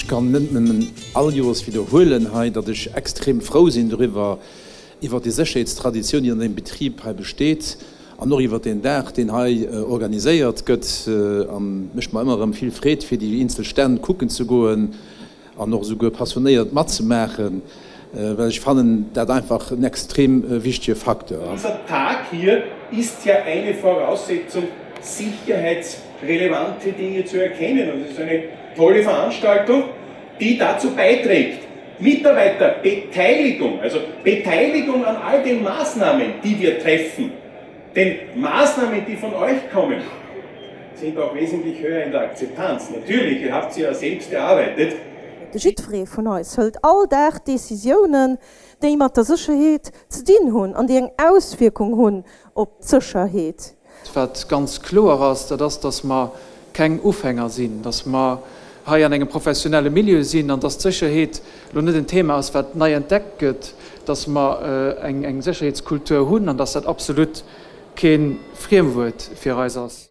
Ech kann net nëmmen all Joers widderhuelen hei, datt ech extrem frou sinn doriwwer, iwwert déi Sécherheetstraditioun, déi an deem Betrib hei besteet, an och iwwert deen Dag, deen hei organiséiert gëtt. A mécht mer ëmmer erëm vill Freed, fir déi eenzel Stänn kucken ze goen an och esouguer passionéiert matzemaachen, well ech fannen dat einfach en extrem wichtege Facteur. Dieser Tag hier ist ja eine Voraussetzung, sicherheitsrelevante Dinge zu erkennen. Und es ist eine tolle Veranstaltung, die dazu beiträgt, Mitarbeiterbeteiligung, also Beteiligung an all den Maßnahmen, die wir treffen. Denn Maßnahmen, die von euch kommen, sind auch wesentlich höher in der Akzeptanz. Natürlich, ihr habt sie ja selbst erarbeitet. Jiddweree vun eis hëlt all Dag Decisiounen, déi mat der Sécherheet ze dinn hunn an déi eng Auswierkung hunn op d'Sécherheet. Wat ganz kloer ass, dat ass, dass mer keng Ufänger sinn, dass mer hei an engem professionelle Milieu sinn an dass d'Sécherheet elo net en Thema ass, wat nei entdeckt gëtt, dass mer eng Sécherheetskultur hunn an dass dat absolut kee Friemwuert fir eis ass.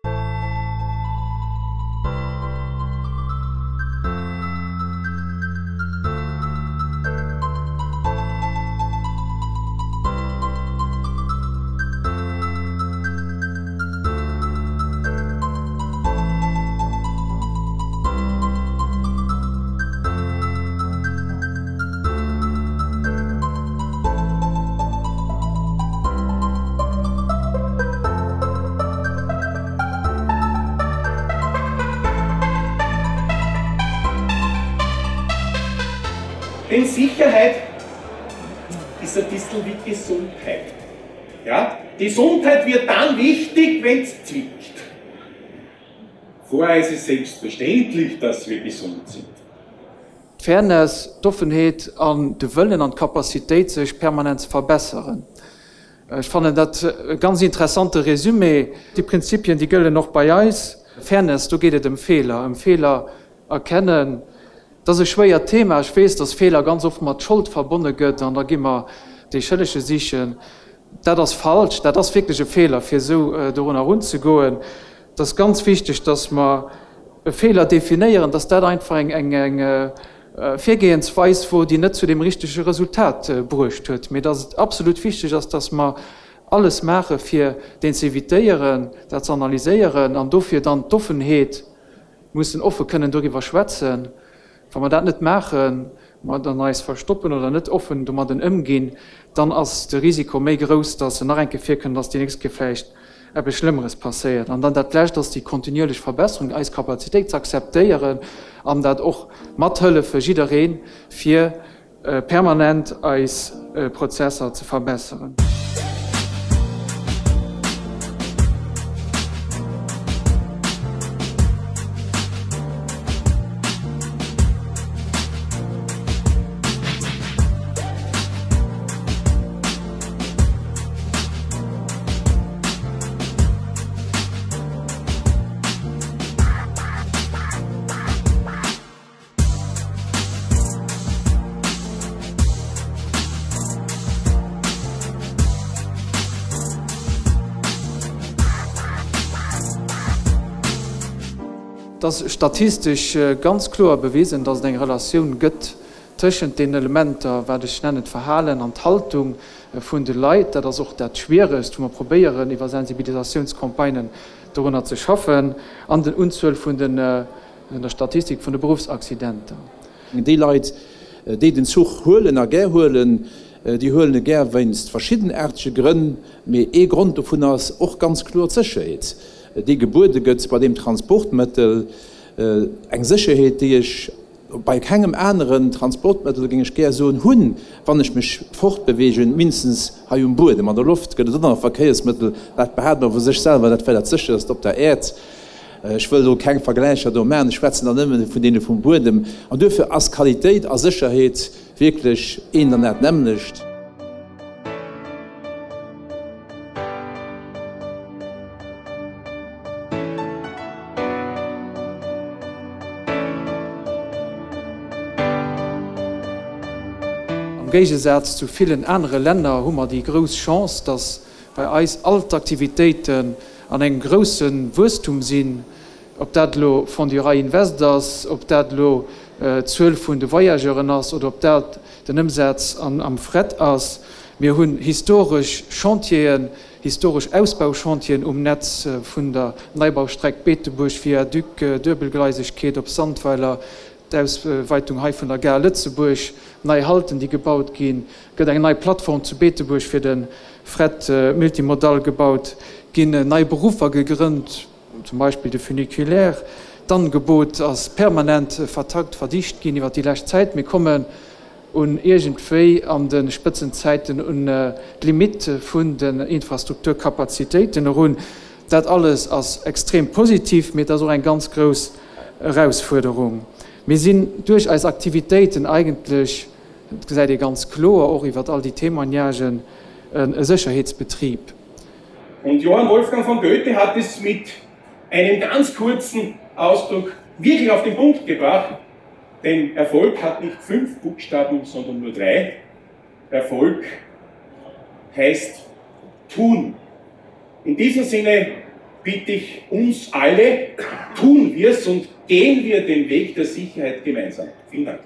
Denn Sicherheit ist ein bissl wie Gesundheit. Ja? Gesundheit wird dann wichtig, wenn's zwickt. Vorher ist es selbstverständlich, dass wir gesund sind. D'Fairness, d'Offenheet an de Wëllen an d'Capacitéit, sech permanent ze verbesseren. Ech fannen dat e ganz interessante Résumé. Déi Prinzipien, déi gëllen och bei eis. Fairness, do geet et ëm Feeler, ëm Feeler erkennen. Dat ass e schwéiert Thema. Ech weess, dass Feeler ganz oft mat Schold verbonne gëtt an da gi mer dee Schëllege sichen. Dat ass falsch. Dat ass wierklech e Feeler, fir esou dorunner erunzegoen. Et ass ganz wichteg, dass mer e Feeler definéieren, dass dat einfach eng Virgehensweis wor, déi net zu deem richtege Resultat bruecht huet, mee dass et absolut wichteg ass, dass mer alles maache fir deen ze évitéieren, dat ze analyséieren an dofir dann d'Offenheet mussen offe kënnen doriwwer schwätzen. Wa mer dat net maachen, mer dann eis verstoppen oder net offen domadden ëmginn, dann ass de Risiko méi grouss, dass en nach eng Kéier virkënnt, dass déi nächst Kéier vläicht eppes Schlëmmeres passéiert. An dann dat Lescht ass déi kontinuierlech Verbesserung, eis Kapazitéit ze akzeptéieren an dat och mathëllefe jiddereen, fir permanent eis Prozesser ze verbesseren. Et ass statistesch ganz kloer bewisen, dass et eng Relatioun gëtt tëschent deenen Elementer, wat ech nennen d'Verhalen an d'Haltung vun de Leit. Dat ass och dat Schwieregst, wou mer probéieren, iwwer Sensibilisatiounscampagnen dorunner ze schaffen, an den Unzuel vun den der Statistik vun de Beruffsaccidenter. Déi Leit, déi den Zuch huelen a gär huelen, déi huelen e gär wéinst verschiddenaartege Grënn, mee ee Grond dovun ass och ganz kloer d'Sécherheet, déi gebuede gëtt bei deem Transportmëttel. Eng Sécherheet, déi ech bei kengem aneren Transportmëttel, géing ech gär soen, hunn, wann ech mech fortbeweegen, mindestens hei um Buedem. An der Loft gëtt et och nach e Verkéiersmëttel, dat behaapt awer vu sech selwer, dat wär dat sécherst op der Äerd. Ech wëll elo keng Vergläicher do maachen, ech schwätzen da nëmmen vun deene vum Buedem. An duerfir ass Qualitéit a Sécherheet wierklech eent an dat nämmlecht. Am Géigesaz zu villen anere Länner hu mer déi grouss Chance, dass bei eis all d'Aktivitéiten an engem grousse Wuesstum sinn, ob dat elo Fonds du Rail Invest ass, ob dat elo d'Zuel vun de Voyageuren ass oder ob dat den Ëmsaz am Fret ass. Mir hunn historesch Chantieren, historesch Ausbauchantieren um Netz vun der Neibaustreck Beetebuerg, Viaduc, Duebelgleisegkeet op Sandweiler, d'Ausweitung hei vun der Gare Lëtzebuerg, nei Halten, déi gebaut ginn, gëtt eng nei Plattform zu Beetebuerg fir de Fret multimodal gebaut, ginn nei Beruffer gegrënnt, zum Beispill de Funiculaire. D'Angebot ass permanent vertakt, verdicht ginn iwwer déi lescht Zäit. Mir kommen un iergendwéi an de Spëtzenzäiten un d'Limitt vun den Infrastrukturkapazitéiten erun. Dat alles ass extrem positiv, mee et ass och eng ganz grouss Erausfuerderung. Mir sinn duerch eis Aktivitéiten eigentlech, dat gesäit ee ganz kloer och iwwer all déi Témoignagen, e Sécherheetsbetrib. Und Johann Wolfgang von Goethe hat es mit einem ganz kurzen Ausdruck wirklich auf den Punkt gebracht, denn Erfolg hat nicht fünf Buchstaben, sondern nur drei. Erfolg heißt tun. In diesem Sinne bitte ich uns alle, tun wir es und gehen wir den Weg der Sicherheit gemeinsam. Vielen Dank.